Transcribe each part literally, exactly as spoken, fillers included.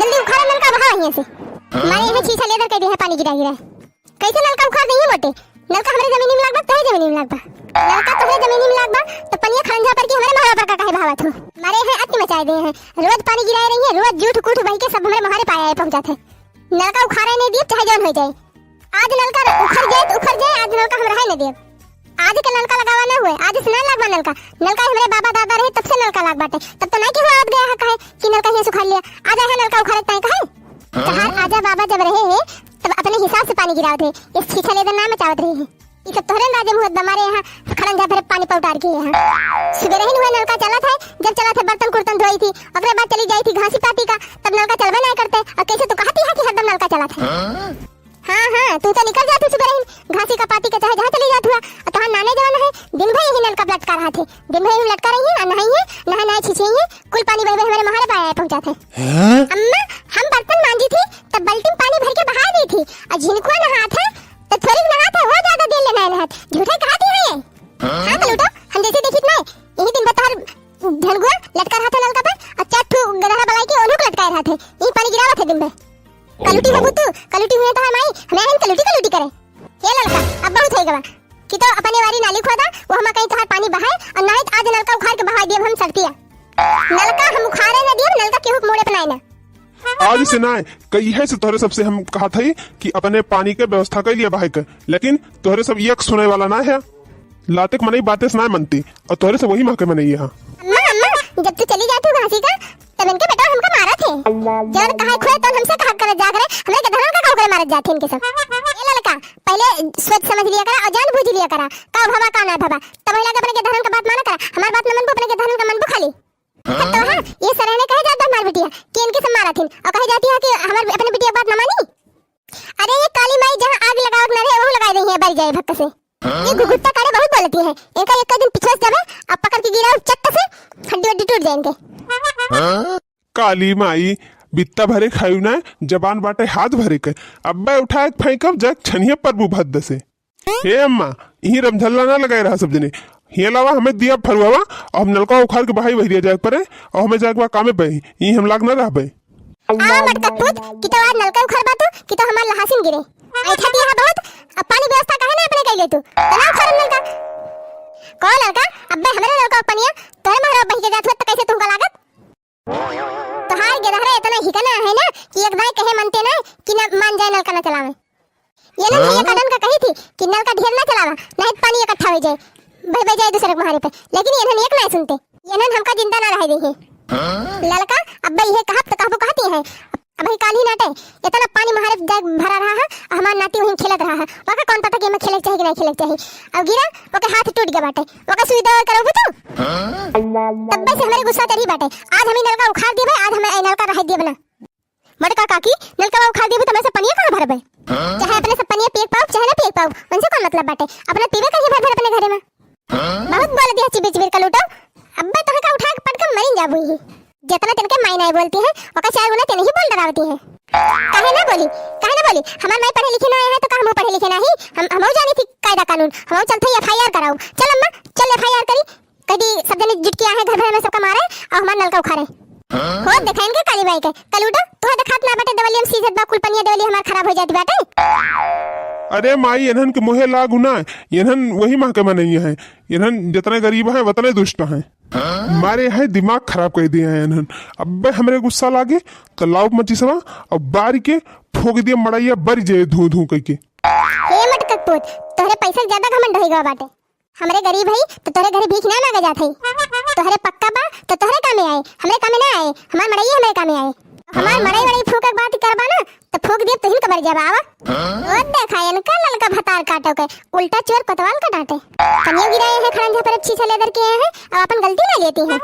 जल्दी उखाड़े नलका, बहावा हियाँ से। मारे यहाँ छीछा लेदर कइ दिहे हैं पानी गिरा गिरा। कैसे नलका उखाड़ दिहे मोटे? नलका हमरे जमीनी में लाग बा, तोहरे जमीनी में लाग बा। नलका तोहरे जमीनी में लाग बा, तो पनिया खड़ंजा पर की हमरे महरा पर का काहे बहावत हो? मारे हैं अति मचाए दिहे हैं। रोज पानी गिराए रही है, रोज जूठ कूठ बहि के सब हमरे महरे पाया है पहुँचात है। नलका उखाड़े नहीं दिए, चाहे जौन होइ जाए। आज नलका उखड़ जाए तो उखड़ जाए, आज नलका हम रहे न देब। आज के नलका लगावा न हुए, आज से ना लगवा नलका। नलका हमरे बाबा दादा रहे तब से नलका लाग बाटे, तब तो नहीं केहू आवत गया है कहे कि नलका हियाँ से उखाड़ लिया। आज आया नलका उखाड़े ताई कहे। तहार आजा बाबा जब रहे हैं तब अपने हिसाब से पानी गिरावत रहे, इस छीछा लेदर ना मचावत रहे हैं। ये सब तोहरे राजे मुहत बमारे यहाँ खड़ंजा भरे पानी पौटार के यहाँ। सुबह रही हुए नलका चलत है, जब चलत है बर्तन कुर्तन धोई थी, ओकरे बाद चली जाई थी घासी पाती का, तब नलका चलबे नहीं करते। और कैसे तू कहती है कि हरदम नलका चलत है? हाँ, हाँ, तू तो निकल जाती सुबह रही, घासी का पाती के चाहे जहाँ चली जात हुआ, और तोहार नाने जवान है, दिन भर यही नलका लटका रहा थे, दिन भर यही लटका रही है, और नहाई है, नहा नहा छिछी है, कुल पानी बह बह हमारे महारे पाया पहुँचात है। हाँ? अम्मा, हम बर्तन मांजी थी, तब बाल्टी में पानी भर के बहा दी थी, और झिनकुआ नहात है, तो थोड़ी नहात है, वो ज्यादा देर ले नहीं नहात, झूठे कहती है ये। हाँ, कलूटो, हम जैसे देखित नहीं, यही दिन भर तोहार झनगुआ लटका रहा था नलका पे, और चार ठू गदहरा बलाई के ओन्हू को लटकाए रहा थे, यही पानी गिरावा थे दिन भर। कलूटी हो तू, कलूटी हुए तो हमारी, हमें आइन कलूटी कलूटी करे। हे ललका, अब बहुत होइ गवा। कि तो अपने वारी नाली खोदा, वो हमा कहीं तोहार पानी बहाए, और नहीं तो आज नलका उखाड़ के बहा दिए हम सड़किया। नलका हम उखाड़े न दिए, नलका केहू के मोड़े अपनाए ना। आज से ना, कहिए से तोहरे सबसे हम कहा था कि अपने पानी के व्यवस्था कर लिया बहाए के, लेकिन तोहरे सब एक सुने वाला ना है। लाते के मनई बातें से ना मनती, और तोहरे से वही माँ के मनई है। अम्मा, अम्मा, जब तू चली जाती हो घासी का, तब इनके बेटा हमका मारत है। जौन कहा खोए तौन हमसे कहा करत जा करे, हमरे गधरन का काहे करे मारत जात है इनके सब। ए ललका, पहले सोच समझ लिया करा और जान बूझ लिया करा, का भवा का ना भवा। तब हिला के अपने गधरन का बात माना करा, हमार बात न मनबू, अपने गधरन का मनबू खाली। हाँ? तो हाँ, ये सरहने कहे जात बा हमार बिटिया कि इनके सब मारत हिन और कहे जाती है कि हमार अपने बिटिया बात न मानी। अरे ये काली माई जहाँ आग लगावत न रहे, वहू लगाए रही है, बर जाए भक्क से। ये घुघुट्टा करे बहुत बोलती है, इनका एक दिन पिछवा से जावे, अब पकड़ के गिराओ चट्ट से, हड्डी वड्डी टूट जाए इनके। काली माई, बित्ता भरे खायू ना, जबान बाटे हाथ भरे के। अब्बे उठाए के फेंकब, जाए छनिया परबू भद्द से। हे अम्मा, इही रमझल्ला ना लगाए रहा सब जने। हियाँ लावा, हमें दिया फरुआवा, और हम नलका उखाड़ के बहाई बहरिया जाए परे, और हमें जाए के बा कामे पे, इही हम लाग ना रहबे। आवा मटका पूत, कि तो आज नलका उखाड़ बा तू, कि तो हमार लहासिन गिरे। आई छती है बहुत, अब पानी व्यवस्था काहे ना अपने कैले तू? तो ना उखाड़ नलका। कौन ललका? अब्बे हमरे नलका पनिया, तोरे महरा बहि के जात हुआ तो कैसे तुमका लागत? तोहार गेदहरा इतना हिकना है ना कि एक दाई कहे मनते ना कि ना मान जाए नलका ना चलावे। ये ना हाँ? भैया कदन का कही थी कि नलका ढेर ना चलावा, नहीं तो पानी इकट्ठा हो जाए, बह बह जाए दूसरे के महारे पे। लेकिन ये ना एक ना सुनते, ये ना हमका जिंदा ना रहे देंगे। हाँ? ललका, अब ये कहब तो कहबो कहती है। अब ही काल ही नाटे, इतना पानी महारे जाए भरा रहा है, हमार नाती वहीं खेलत रहा है। वका कौन पता कि हमें खेले के चाही कि नहीं खेले के चाही। अब गिरा, ओके हाथ टूट गया बाटे। ओका सुई दवाई करबू तू? तब्बे से हमरे गुस्सा चढ़ी बाटे। आज हम ई नलका उखाड़ दिए भाई, आज हम ई नलका रहे दिए ना। मटका काकी, नलका उखाड़ दिए तो हमरे सब पनिया कहाँ भरबे? चाहे अपने सब पनिया पिए पाओ, चाहे ना पिए पाओ, उनसे कौन मतलब बाटे? अपना पीबे करिए भर भर अपने घरे में। बहुत बोल दिया चिबिर चिबिर कलूटो। अब्बे तोहे का उठा के पटक मरिन जाबू ही। जितना तिनके माई नाई बोलती है, ओका चार गुना तिन ही बोल डरावती है। काहे ना बोली, काहे ना बोली? हमार माई पढ़े लिखे ना आए हैं तो का हमहू पढ़े लिखे ना ही? हम, हमहू जानी थी कायदा कानून, हमहू चलते ही एफ आई आर कराऊ। चल अम्मा, चल एफ आई आर करी। कह दी सब जने जुट के आहे घर भर में सबका मारे और हमार नलका उखाड़े। हो देखा इनके काली माई के, कलूटो, तोहे देखात ना बाटे देवलिया में सीझत बा कुल पनिया देवलिया हमार खराब हो जाती बाटे। अरे माई, इन्हन के मुहे लागू ना, इन्हन वही माँ के मनई है, इन्हन जितने गरीब हैं उतने दुष्ट हैं। मारे है दिमाग खराब कर दिए हैं इन्हन। अब्बे हमरे गुस्सा लागे तो लाउब मचिसवा और बारी के फूंक दिए मड़ैया बरी जे धू धू कह के। हे मटकक पूत, तोहरे पैसा के ज्यादा घमंड होई गवा बाटे। हमरे गरीब हई तो तोहरे घरे भीख ना मांगे जात हई। तोहरे पक्का बा तो तोहरे कामे आए, हमरे कामे ना आए। हमार मड़ैया हमरे कामे आए। हमार मड़ई वड़ई फूंकक बात करबा ना तो फूंक दिए तुहिन के मर जाबा। आवा। ओ देखा इनका ललका भतार काटो के। उल्टा चोर कोतवाल का डांटे। पनियो गिराए हैं खड़ंजा पर अब छीछा लेदर के हैं, अब अपन गलती ना लेती हैं।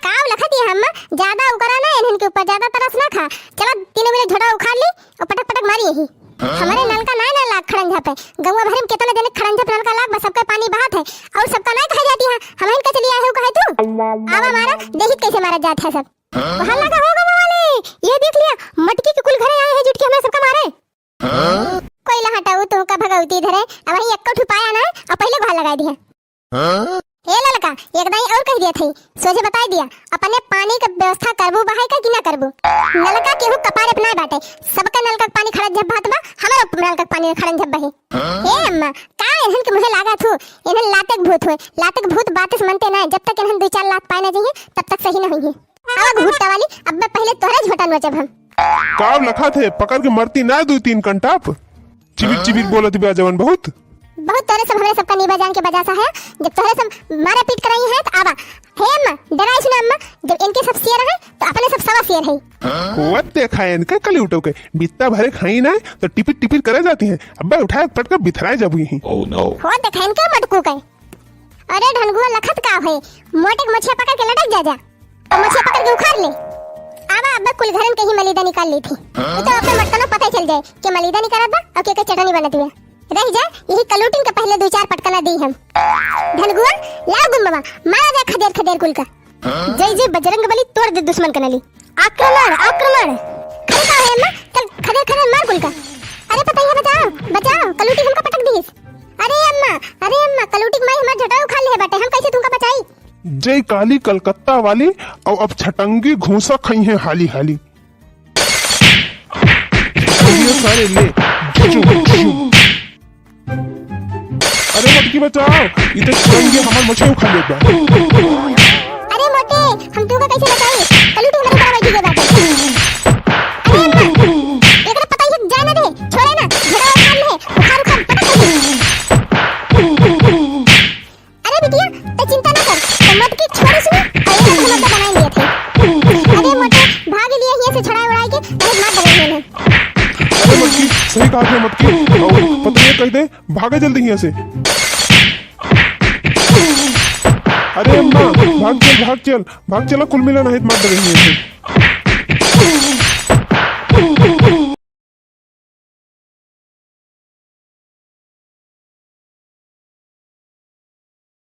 का उलखत ये हम ज्यादा उकरा ना, इन्हन के ऊपर ज्यादा तरस ना खा। चला तीनों मिले झोड़ा उखाड़ ली और पटक पटक मारी यही। हमारे नलका ना ना लाग खड़ंजा पे, गौवा भरे में कितना जने खड़ंजा पे नलका लाग बस सबका पानी बहात है और सबका ना कहे जाती है। हम इनका चली आए हो कहे तू। आवा मारा, देखित कैसे मारा जात है सब। वहाँ लगा हो गौवा वाले, ये देख लिया मटकी के कुल घरे आए हैं जुट के हमें सबका मारे। कोई ला हटाऊ तो का भगवती धरे, अब वही एक्को ठुपाया ना, अब पहले गुहार लगाई दिया। ए ललका, एक दाई और कह दिया थी, सोझे बताई दिया, अपने पानी क व्यवस्था करबू बहाई का कि ना करबू? नलका केहू कपारे पे नाय बाटे, सबका नलका क पानी खड़त झब्बात बा, हमरो नलका क पानी खड़त झब्बा है। ए अम्मा, का इन्हन के मुँहे लागा थू? इन्हन लाते क भूत हुए, लाते क भूत बाते से मनते नाय, जब तक इन्हन दुई चार लात पाए ना जाइए, तब तक सही ना होइए। आवा घुट्टा वाली, अब्बे पहिले तोहरे झोटा नोचब हम। का लखा थे, पकड़ के मरती ना दुई तीन कंटाप। चिबिर चिबिर बोलत बा जवन बहुत। बहुत तोहरे सब हमरे सबका नीबा जान के बजासा है, जब तोहरे सब मारा पीट कराई है तो आवा। हे अम्मा, डराई सुना अम्मा, जब इनके सब शेर है तो अपने सब सवा शेर है। होत देखा है इनका कली उठो के, बित्ता भरे खाई ना तो टिपिर टिपिर करे जाती हैं। अब्बे उठाए पटक बिथराए जाबू यहीं। Oh no। होत देखा इनका मटकू के। अरे ढनगुआ लखत का है, मोटे के मोछिया पकड़ के लटक जा जा। अब मोछिया पकड़ के उखाड़ ले। आवा, अब कुल घरन के ही मलीदा निकाल ली थी। हाँ? तो अपने मटकनो पता ही चल जाए कि मलीदा निकालत बा और के के चटनी बनत बिया। रह जाए, यही कलूटिन के पहले दो चार पटकना दी हम। ढनगुआ, लाओ गुम बाबा, मारा जा खदेर खदेर कुल का। हाँ? जय जय बजरंग बली, तोड़ दे दुश्मन के नली। आक्रमण, आक्रमण। अरे का है अम्मा? चल खदेर खदेर मार कुल का। अरे पतैया बचाओ, बचाओ, कलूटी हमका पटक दीस। अरे अम्मा, अरे अम्मा, कलूटी के माई हमार झोटा उखाड़ ले बाटे, हम कैसे तुमका बचाई? जय काली कलकत्ता वाली, और अब छटंगी घूसा खाई है हाली हाली। ये सारे ले, घिचू, घिचू। अरे मटकी बचाओ, ई तो छटंगी हमार मछली उखाड़ लेत बा। अरे मोटे, हम तुमका कैसे बचाई? कलूटी हमारे ऊपर बैठी गई बाटे। अरे अम्मा, एकरा पता ही जाए ना दे, छोड़े ना, झोटा उखाड़ ले, उखाड़ उखाड़ पटक दे। अरे बिटिया, ते चिंता ना कर, ते मटकी छोड़िस ना, अरे हम तो बनाए लिए थे। अरे मोटे, भाग लिए हियाँ से छड़ाए उड़ाए के, नहीं मार देवे हियाँ। अरे मटकी, सही कहा थे मटकी, और पतैया कह दे, भागे जल्दी हियाँ से। अरे अम्मा, भाग चल, भाग चल, भाग चला, कुल मिला नहीं मार देवे हियाँ से।